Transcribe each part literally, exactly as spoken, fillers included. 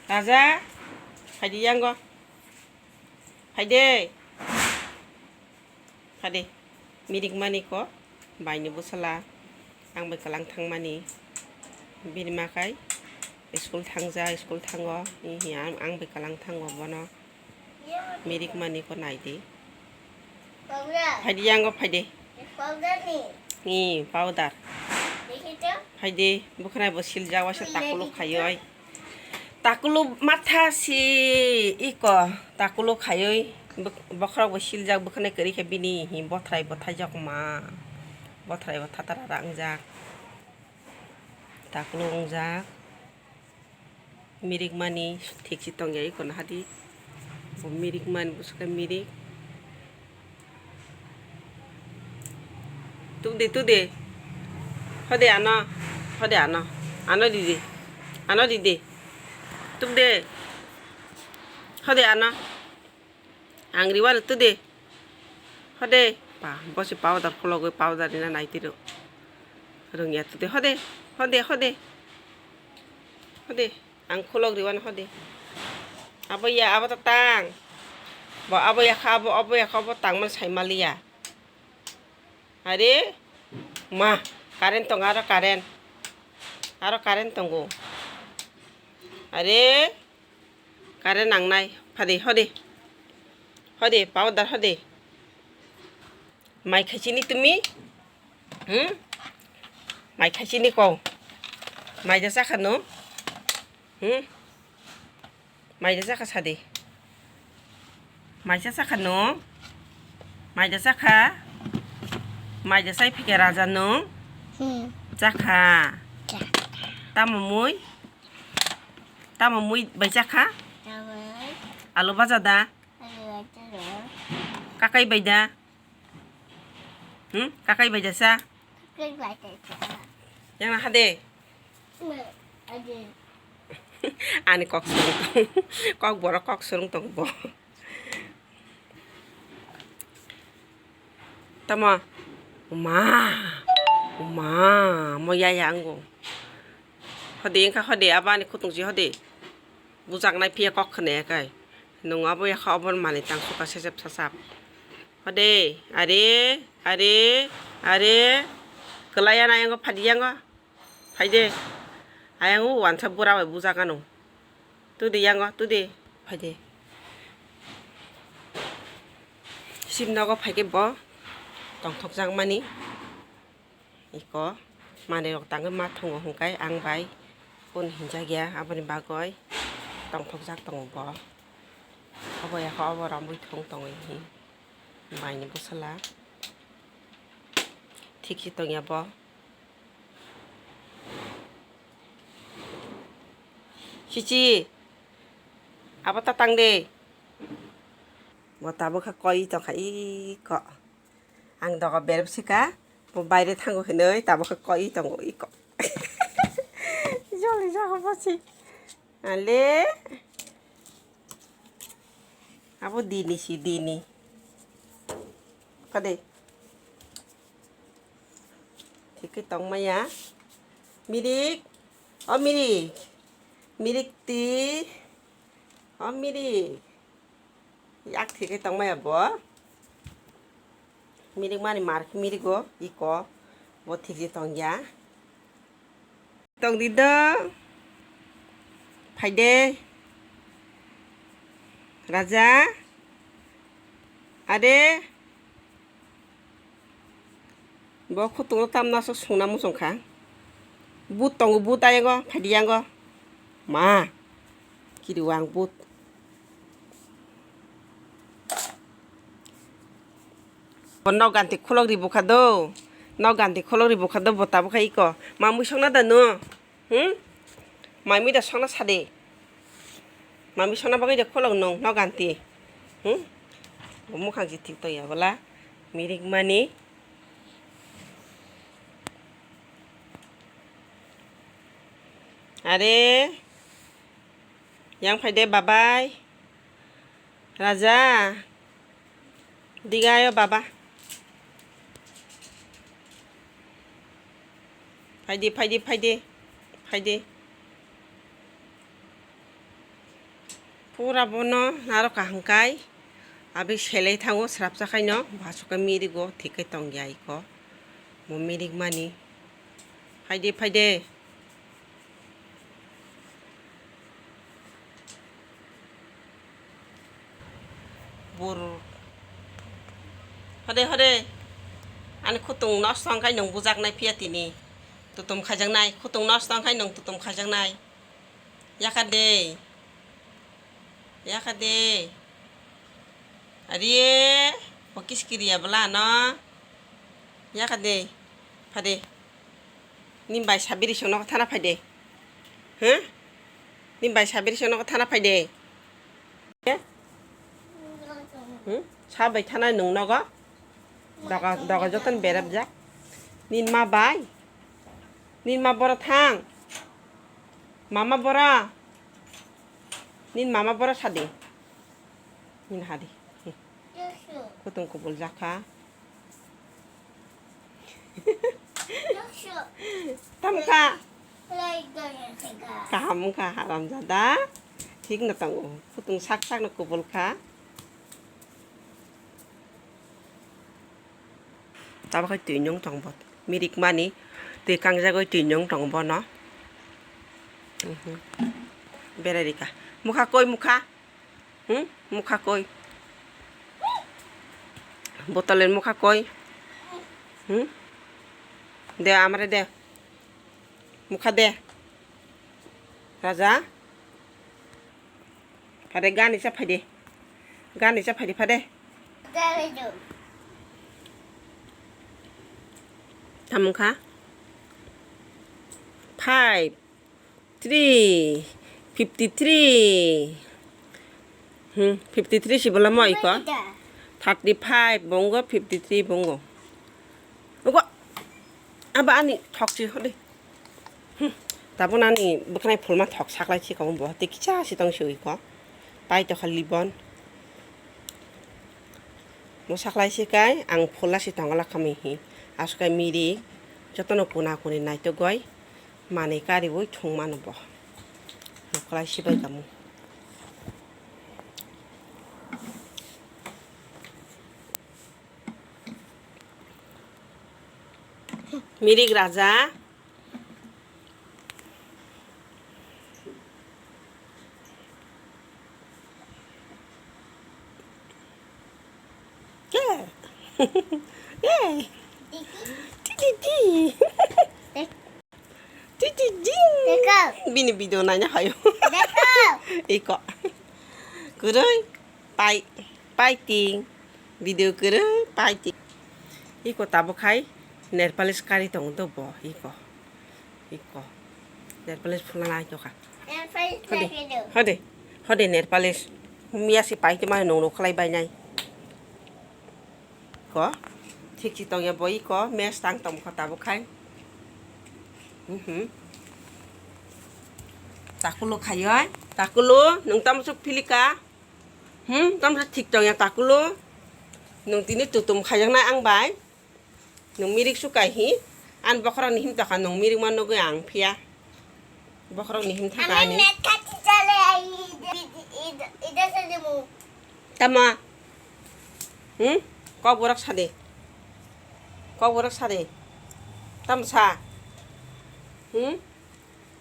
Raja, phaidi yango. Phaidi. Phadi. Mirik mani ko. Baini bwsala. Ang bai kwlang thangmani. Bini makai. School thangja, school thango. Ihi ang, ang bai kwlang thango bono. Mirik mani ko naidi. Powder. Phaidi yango phaidi. Powder ni. Ni powder. Dekhi to. Phaidi bwkhwnai bo siljak waisa takuluk khaioi. Takuluk matha si iko takuluk khaioi bwk-, bokhorok bo siljak bwkhwnai kwrwi khe bini hi bothrai bo thaijak ma. Bothrai bo thatara rangjak. Takuluk wngjak. Mirik mani thik si tong ya iko nahadi. Bo mirik mani bwswk khe mirik. Tubde, tubde. Hode ano. Hode ano. Ano dide. Ano dide. Tubde. Hode ano. Ang riwano tubde. Hode. Pa, bosi powder khulogwi powder rina naitiro. Rungya tubde. Hode. Hode, hode. Hode. Ang khulok riwano hode. Abo ya, abo to tang. Bo abo ya kha, abo, abo ya kha, abo tangmani saimaliya. Are, ma, current tongo, aro current. Aro current tongo. Are, current nangnai. Phade, hode. Hode, powder hode. Mai khaisini tumi? Hmm? Mai khaisini ko. Mai da sakha no? Hmm? Mai da sakha sadi. Mai da sakha no? Mai da sakha? Mai da sai phike raja no? Hmm. Sakha. Sakha. Tamo mui? Tamo mui bai sakha? Tamo. Alu baja da? Alu baja da. Kakai bai da? Hmm? Kakai bai da sa? Kakai bai da sa. Yang na hade? Ani kok surung tong. Kok borok kok surung tong bo. Tamo. Uma. Uma. Mo ya ya ango. Hode engka hode abo ani khutung si hode. Bujak nai phiya kok khne kai. Nung abo ya kha obo mani tang suka sesep sasap. Hode, are, are, are. Kelaya na yango phadi yango. Phaide. Ayang o wansa bura bai bujak ano. Tudi yango, tudi. Phaide. Sim nogo phaike bo tongthok jak mani. Iko manwi rok tangwi ma thongo hwnkhai ang bai kun hinjak ya aboni bagwi tongthok jak tongo bo. Obo ya kha obo romwi thong tongwi hi. Maini bwsala. Thik si tongya bo. Chichi. Abo ta tang de. Bo tabuk kha koi tong kha iko. Ang doga berep sika. Bo baire thango hinoi tabuk kha koi tongo iko. Joli jago bosi. Ale. Abo dini si dini. Kade. Thikhe tongmaya. Mirik. O mirik. Mirik ti. O mirik. Yak thikhe tongmaya bo. Mirik mani mar khe mirigo iko. Bo thikhe tongya. Tong di do. Phaide. Raja. Ade. Bo khutungo tamno aswk sungna muchung kha. But tongo, but ayango, phaidi yango. Ma. Kiriwang but. Bo nok ganti khulok ri bukha do. Nok ganti khulok ri bukha do, bo tabukha iko. Ma mui songna da no? Hmm? Mai mui da songna sade. Mai mui songna bagwi da khulok nung nok ganti. Hmm? Bo mukhang si thik tongya bwla. Mirik mani. Are. Yang phaide babai. Raja. Diga ayo baba. Phaidi, phaidi, phaidi. Phaidi. Pura bono naro kaham kai. Abi selai thango srapsa khaino, basoka mirigo thikai tongya iko. Bo mirik mani. Phaide, phaide. Bor. Hode, hode. Ani khutung nosto wngkhai nwng bujaknai phiya tini. Tutum khaijaknai. Khutung nosto wngkhai nwng tutum khaijaknai. Yaka de. Yaka de. Ariye. Bo kiskiriya bwla no. Yaka de. Phade. Nini bai sabiri song nogo thana phaide. Huh? Nini bai sabiri song nogo thana phaide. Huh? Sabai thana nung nogo. Doga, doga joton berap jak. Nini ma bai. Nini ma boro thang. Mama boro. Nini mama boro sadi. Nini hadi. Kutung kubul jakha. Tamkha. Kaham wngkha haramjada. Thik no tongo. Kutung sak sak no kubul kha. Tabuk hai twi nung tong bo. Mirik mani twi kangjagwi twi nung tong bono. Mhm. Berai rika. Mukha koi mukha. Hmm? Mukha koi. Botolen mukha koi. Hmm? De amare de. Mukha de. Raja. Phade gani cha phaide. Gani cha phaide phade. Tamung kha. Five. Three, fifty three. Hmm, fifty three si bola mo iko. Thirty five bongo, fifty three bongo. Ugo, aba ani thok si hode. Hmm, tabun ani bwkhanai phulma thok saklai si kamo bo. Te kicha si tong si iko. Pai to khali bon. Mo saklai si kai, ang phula si tongla kami hi. Aswk kai miri, jotono kuna kuni naitugoi. Manwi kariui thwng mano bo. Moklai sibai kamo. Mirik raja. Ke? Ke? Ti, ti, ti. Ti, ti, ti. Bini video naina hayo. Iko. Kwrwi pai, pai ting. Video kwrwi pai ting. Iko tabuk hai nail polish kari tongo do bo. Iko. Iko. Nail polish phulana iko kha. Hode. Hode. Hode nail polish. Miya si pai te mano nung rok khlai bai nai. Ko, thik si tongya bo iko, mes tang tong kha tabuk khai. Mhm. Takulo khayoi, takulo, nung tamo suk philika? Hmm, tamo suk thik tongya takulo? Nung tini tutum khajaknai ang bai. Nung mirik su kai hi? An bokhorok ni him tokha nung mirik ma nugui ang phiya. Bokhorok ni him thangkha ani. Tama? Hmm? Kok borok sade. Kok borok sade. Tamo sa? Hmm?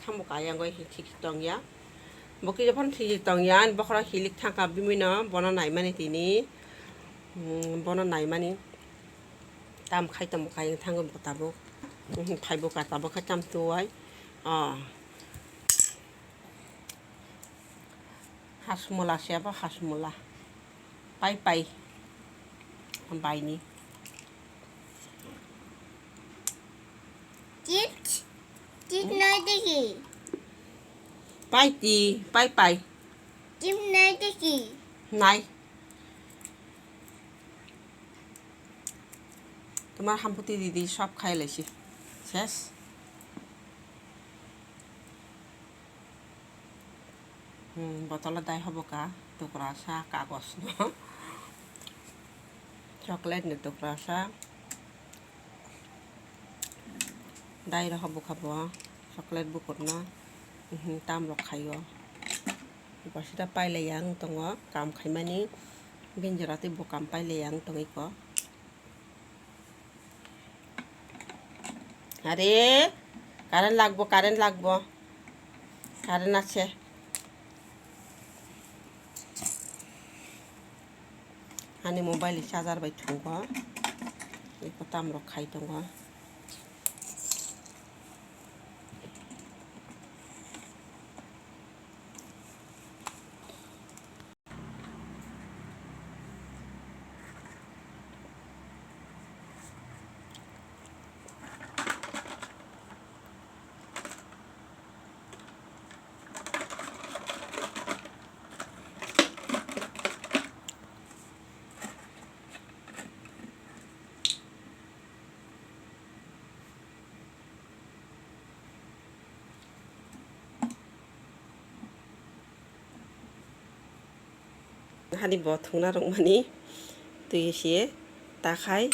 Tamo kaya goi hi thik tongya. Bo kisa phano thik tongya. Ani bokhorok hilik thangkha bimino bono naimani tini. Hmm, bono naimani. Tam khai tamo khai thango bo tabuk. Hmm, phaibo ka tabuk khai tam tuwai. Oh. Hasmula se abo hasmula. Pai pai. Baini. Chips? Chips nai deki. Pai ti, pai pai. Chips nai deki. Nai. Tomar hamputi didi sob khai laisi. Ses. Hmm, botolo dai hobo ka, tukra sa kagos no. Chocolate ni tukra sa. Dai rok hobo ka bo, chocolate bukur no. Hmm, tam rok khaio. Poisa pailai ang tongo, kam khaimani. Bini jora tei bo kam pailai ang tongwi ko. Are, current lagbo, current lagbo. Current ache. Ani mobile charger bai thwngkho. Eko tamrok khai tongo. Hani bo thwngna rwkmani twi se takhai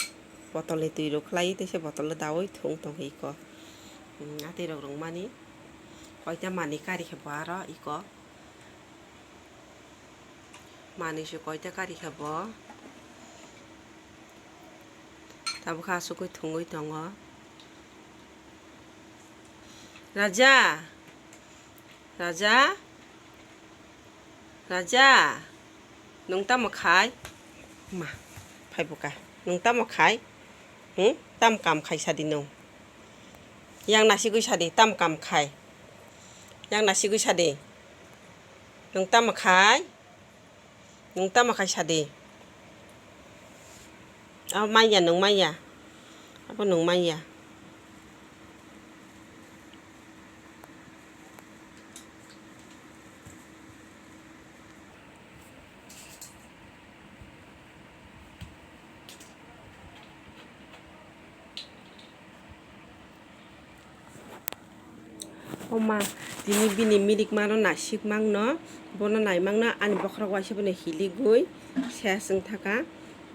botolni twi rok khlai tei se botolo daui thwng tongwi ko. Hmm, atwi rok rwngmani koita manwi kari khe bo aro iko. Manwi se koita kari khe bo. Tabukhe asugwi thwngwi tongo. Raja! Raja? Raja? Nwng tamo khai? Ma, phaibuka. Nwng tamo khai? Hmm? Tam kam khai sadi nwng? Yang nasigwi sadi, tam kam khai? Yang nasigwi sadi. Nwng tamo khai? Nwng tamo khai sadi. Abo manya, nwng manya. Abo nwng manya. O ma, tini bini mirik mano naisik mangno, bono nai mangno ani bokhorok waisa bono hiligwi ses wng thaka,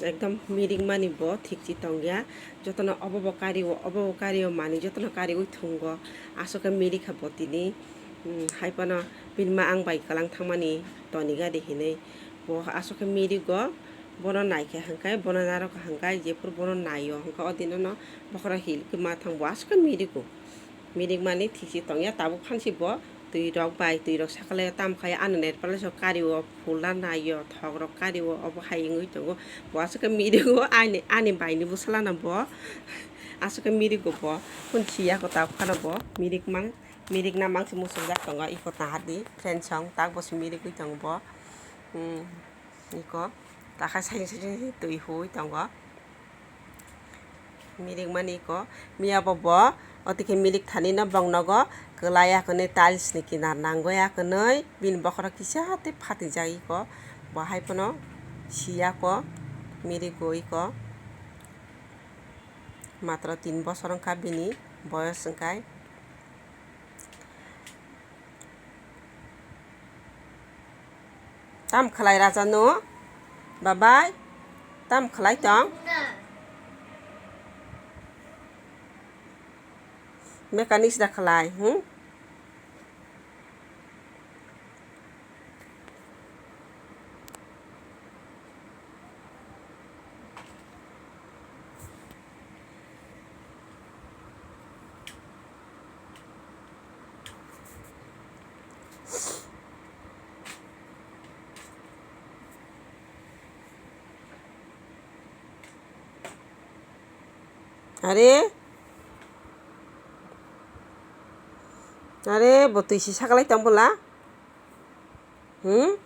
ekdom mirik mani bo thikchi tongya, jotono obo bo kario, obo bo kario manwi jotono kariwi thwngo, aswk khe mirik kha bo tini, um, hai phano bini ma ang bai kwlang thangmani toniga de hinwi bo aswk khe mirigo, bono naikhe hwnkhe bono narwkha hwnkhe jephuru bono naio hwnkhe o dinono bokhorok hiligwi ma thang bo aswk khe mirigo. Mirik mani thikchi tongya tabuk phansi bo twi rok bai twi rok sakalaio tamo khai ani net palaso kario phulna naio thok rok kario obo hai wngwi tongo bo aswk khe mirigo ani ani bai ni bwsala no bo aswk khe mirigo bo phunsi yako tabuk phano bo mirik mang mirik na mangsi muchungjak tongo iko nahardi friend song tak bo se mirigwi tongo bo. Hmm. Iko takhai saising saising twi hui tongo. Mirik mani iko miya bo bo oti khe mirik thani no bong nogo kwlai ya kwnwi tiles ni kinar nangwi ya kwnwi bini bokhorok kisa tei phatijak iko bo hai phano siya ko mirik go iko matro tin bosor wngkha bini boyos wngkha. Tam khlai raja no? Babai? Tam khlai tong? Mechanics da khlai, hmm? Are? Are, bo twi si sakalai tong bwla? Hmm?